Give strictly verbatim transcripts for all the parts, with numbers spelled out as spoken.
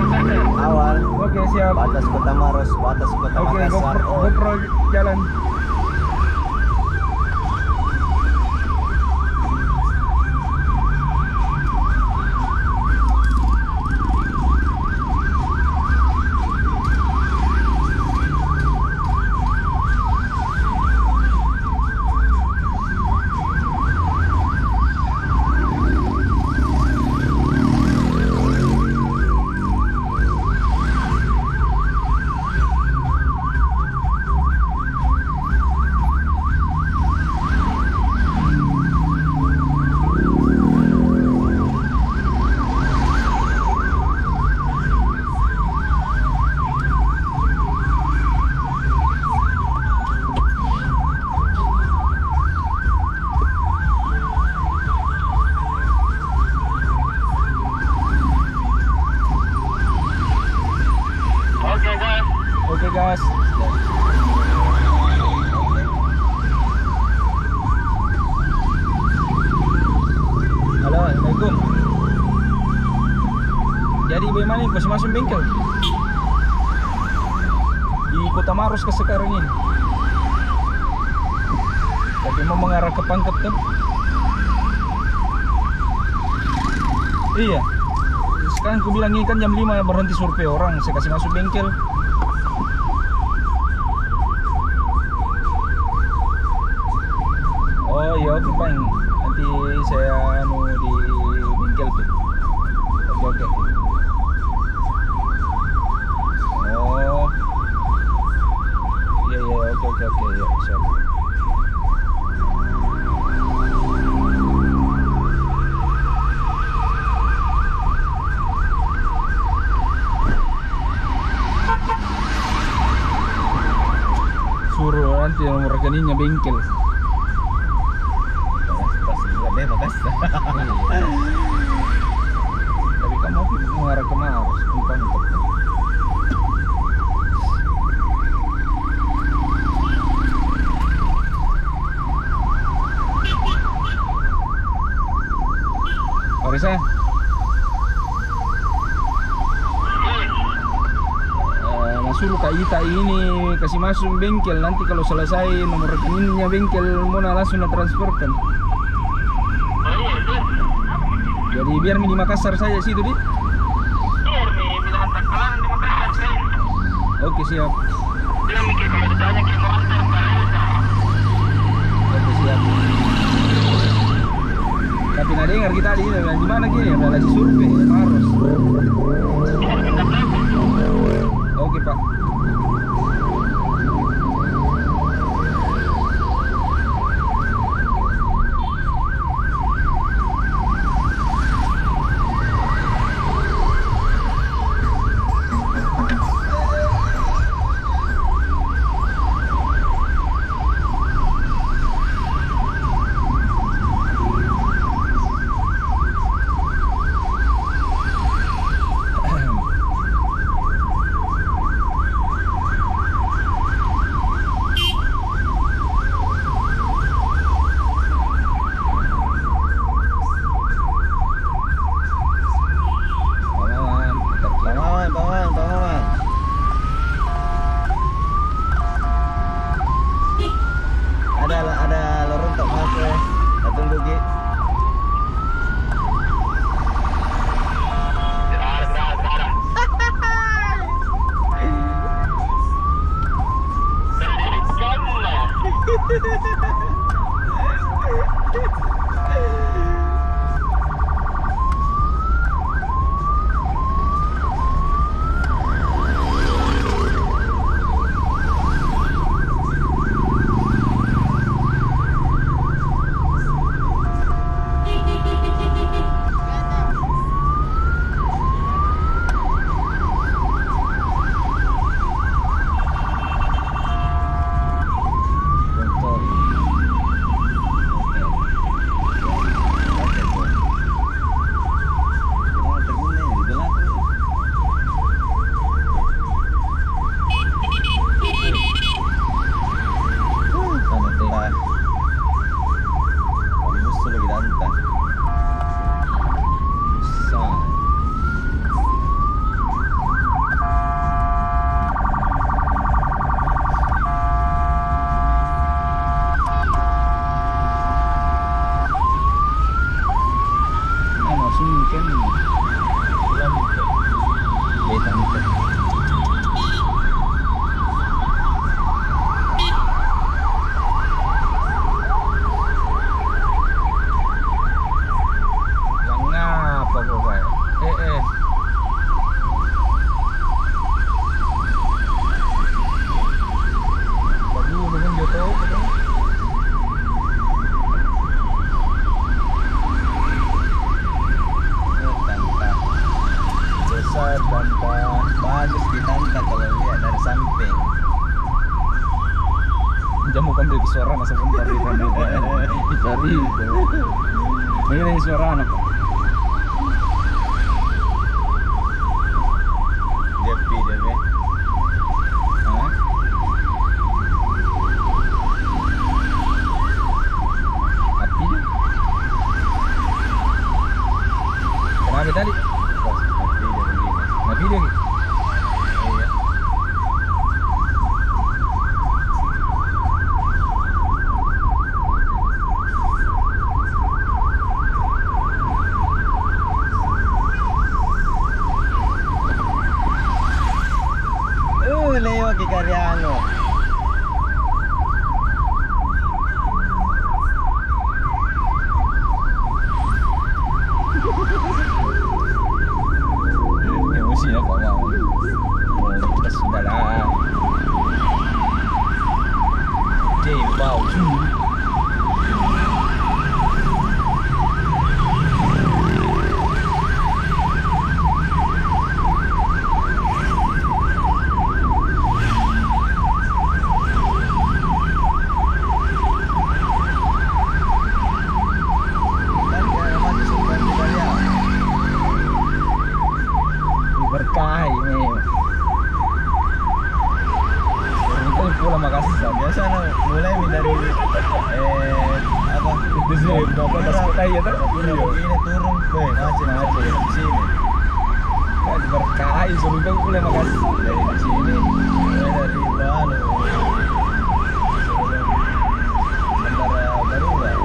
Awal. Oke, siap. Batas Kota Maros, batas Kota Makassar. Oke, GoPro, GoPro jalan. Oke, gas. Oke, gas. Halo, assalamualaikum. Jadi bagaimana ini, kasi masuk bengkel? Di Kota Maros ka sekarang ini. Tapi mau mengarah ke Pangkep tuh. Iya. Sekarang ku bilang ini kan jam lima berhenti survei orang, saya kasi masuk bengkel. Oh iya, oke, Bang. Nanti saya anu di bengkel tuh. Oke, oke. Oh. Iya, iya, oke, oke, oke, iya, siap. Suruh nanti nomor rekeningnya bengkel. Pas, pas, iya, deh, makasih. Iya. Tapi kamu mau ngarah kemana? Simpang. Marisa. Eh, nasuruh ka ita ini kasi masuk bengkel, nanti kalau selesai nomor rekeningnya bengkel, mona langsung na transferkan. Jadi biar mi di Makassar saja situ, di. Oke, siap. Oke, siap. Tapi na dengar kita di, di mana gini, ada lagi survei, Maros. Oke, Pak. Tampak bagus di tanta kalau lihat dari samping. Jamu kan dari suara masa bentar di sana. Dicari itu. Ini dari suara apa? Dia pi, dia pi. Hah? Api dia. Kenapa tadi? Nabi dia. Iya. Uh, lewat ke Kariano. Emosi na kau mau. Oh, kita sudah lah. Oke, wow. Berkah ini. Itu pulang Makassar. Biasa na mulai mi dari, eh, apa? Itu sih, bapak das kota ya, tak? Begini, begini turun, weh, macet, macet di sini. Berkah, suruh kau pulang Makassar. Dari sini, eh, dari anu, Bandar Baru lah.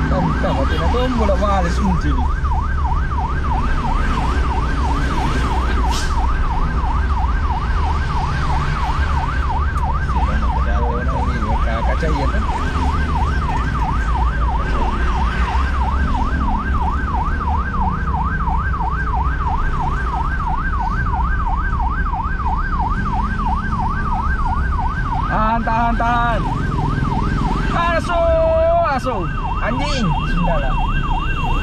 Tanta, tanta, mati na tombo la male suncili. Kaca iya kan? Tahan, tahan, tahan. Asu, asu. Anjing. Sudahlah.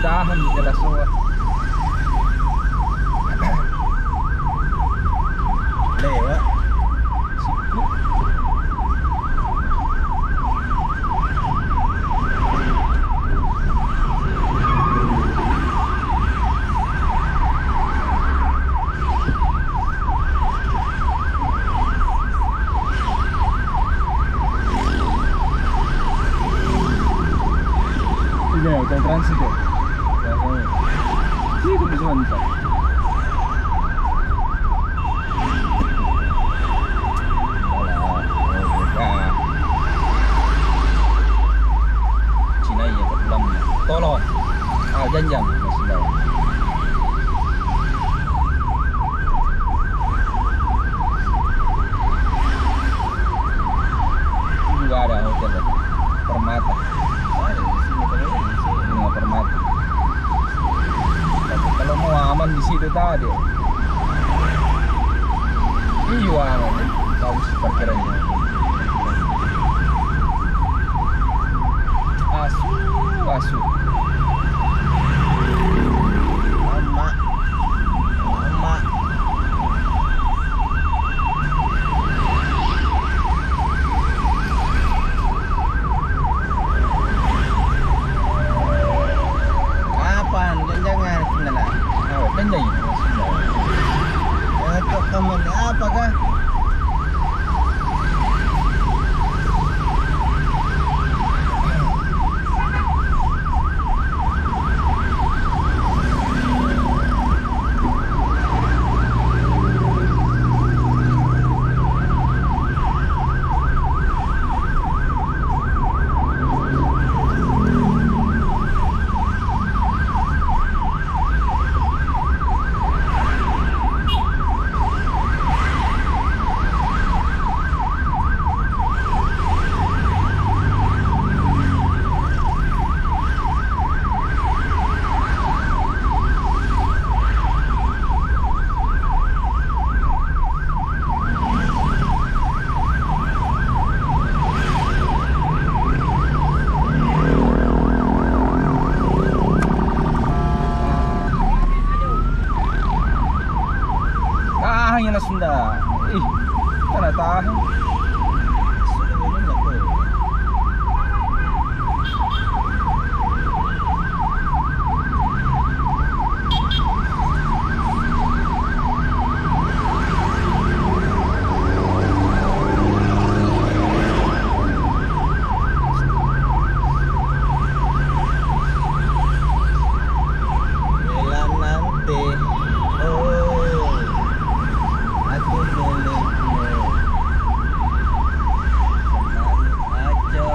Tahan, jelas semua. Lewat. Siku. Ini hotel transit ya? Iya, bisa nonton. Cina iya, kat dalam. Tolong. Ah, janjang. Masih dalam. Ini juga ada hotel ya. Permata. Ada di sini, kalau di sini. Bunga Permata. Tapi kalau mau aman di situ tadi. Ini juga aman, ya. Bagus parkirannya. Asu, asu. Mama. Mama. Kapan? Jangan, jangan, sini lah. Oh, kan jadi. Jangan kau teman apa kah? Angin na sunda. Ih, kana tahan. Bela nanti. Oh, aku milikmu. Tenang aja.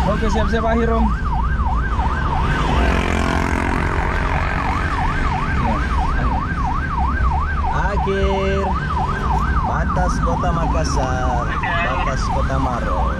Oke, siap-siap akhir, Om. Akhir. Batas Kota Makassar, batas Kota Maros.